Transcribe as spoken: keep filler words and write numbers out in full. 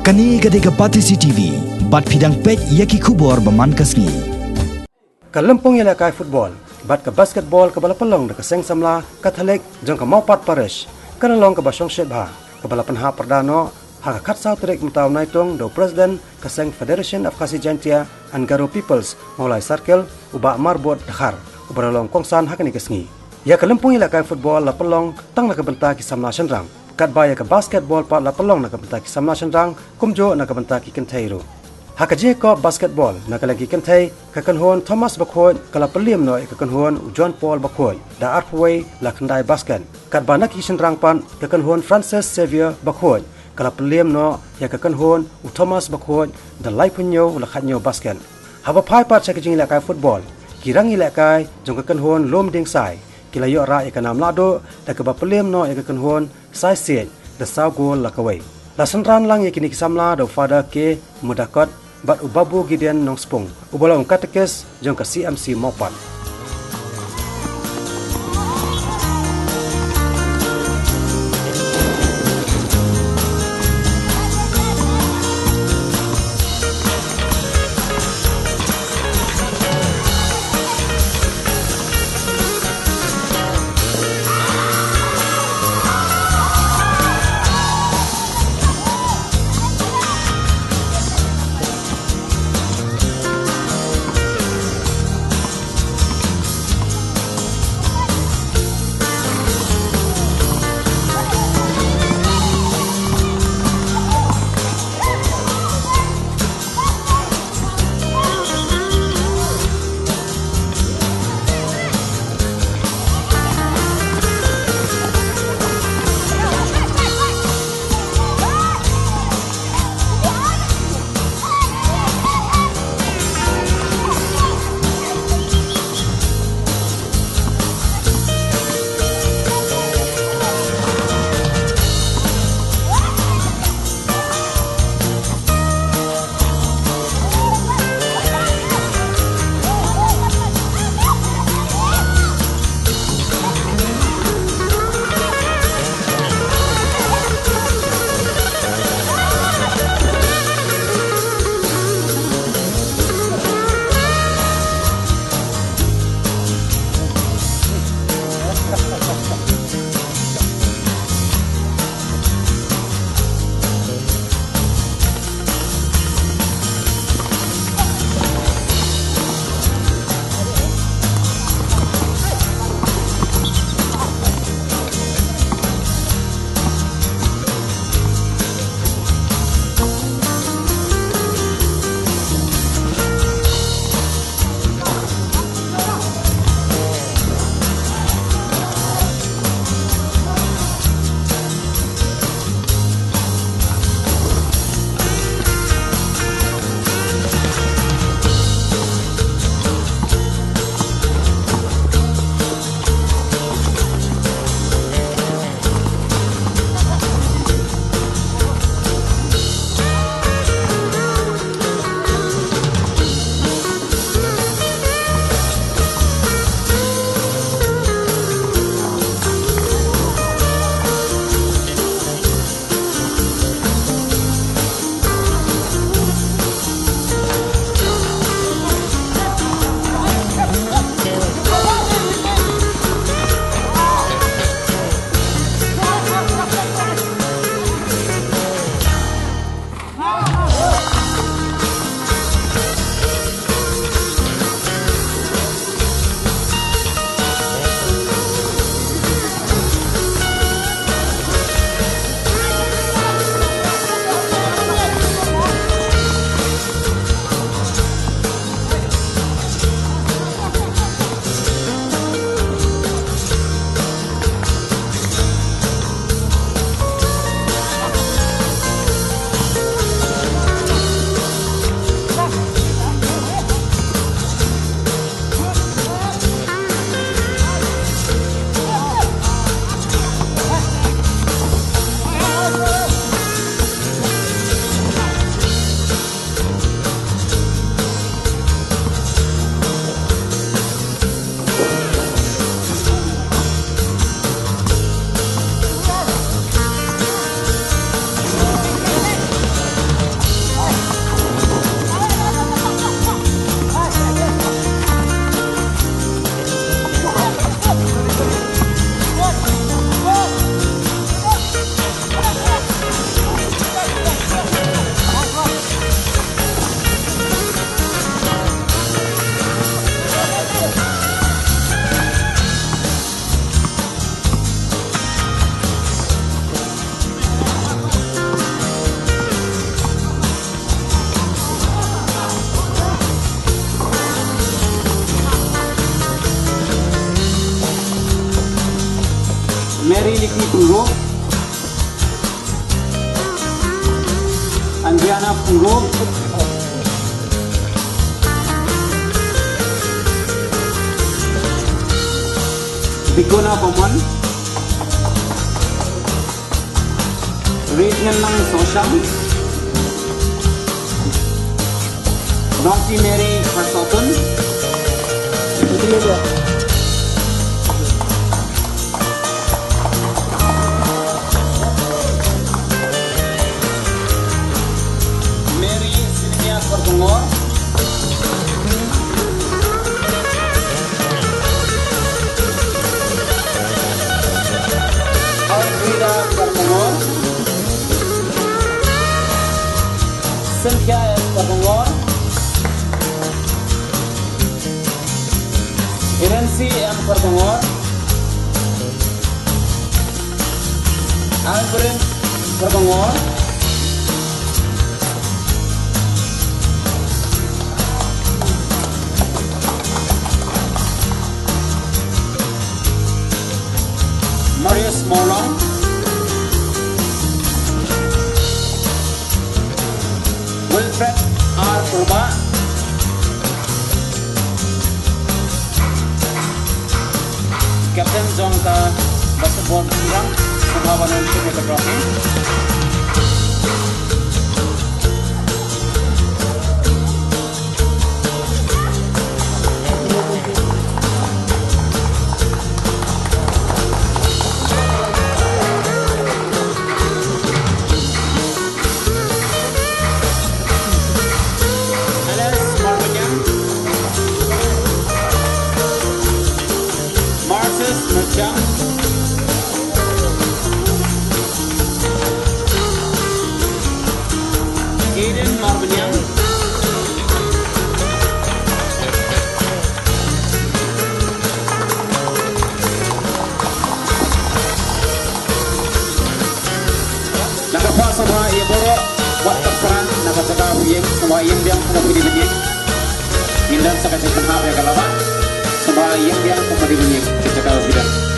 Kane ka dei ka Batesi T V, bad phi dang peit ïa ki khubor ba man ka sngi. Ka lympung ïalehkai football bad ka basketball kaba la pynlong da ka Seng Samla Katholik jong ka Mawpat Parish, ka la long kaba shongshit bha, kaba la pynhap pyrda noh ha ka khatsaw tarik mynta u Naitung da u President ka Seng Federation of Khasi Jaintia and Garo Peoples Mawlai Circle, u Bah Marbud Dkhar, uba la long kongsan ha kane ka sngi. Ïa ka lympung ïalehkai football la pynlong tang na ka bynta ki samla shynrang, katba ïa ka basketball pat la pynlong na ka bynta ki samla shynrang kumjuh na ka bynta ki kynthei ruh. Ha ka jingïakop basketball na ka liang ki kynthei, ka kynhun Thomas Bakhuid ka la pynliem noh ïa ka kynhun u John Paul Bakhuid da arphew wei la khyndai basket, katba na ki shynrang pat ka kynhun Francis Xavier Bakhuid ka la pynliem noh ïa ka kynhun u Thomas Bakhuid da laiphew hynñiew la khathynñiew basket. Haba phai pat sha ka jingïalehkai football, ki rangïalehkai jong ka kynhun Lumdieng Sai ki la ïoh rah ïa ka nam lahduh da kaba pynliem noh ïa ka kynhun Saisiej da saw gol la kawei. La synran lang ïa kine ki samla da u Father K Mudakot bad u Babu Gideon Nongspung, uba long u katekis jong ka C M C Mawpat. Puro, Andriana Puro, Bikona Bomon, Rit Ngenlang Soshang, Nongti Mary Kharsoton, Mary Silvia Kordongor, Alfreda Kordongor, Cynthia S Kordongor, Irensi M Kordongor, Alfred Kordongor, Marius Mawlong, Wilfred R Purbah, Captain jong ka basketball team, sngewbha ban wan shim ïa ka trophy. Alice Marbaniang, Marcus Machang, Aiden Marbaniang. Na ka pha sngewbha ïa baroh wat pyrshah na ka jaka u ïeng, sngewbha ïeng biang kum u dei ban ïeng. Ngin don sa ka jingpynhap ïa ka lama. Sngewbha ïeng biang kum u dei ban ïeng ka jaka u dei ban ïeng.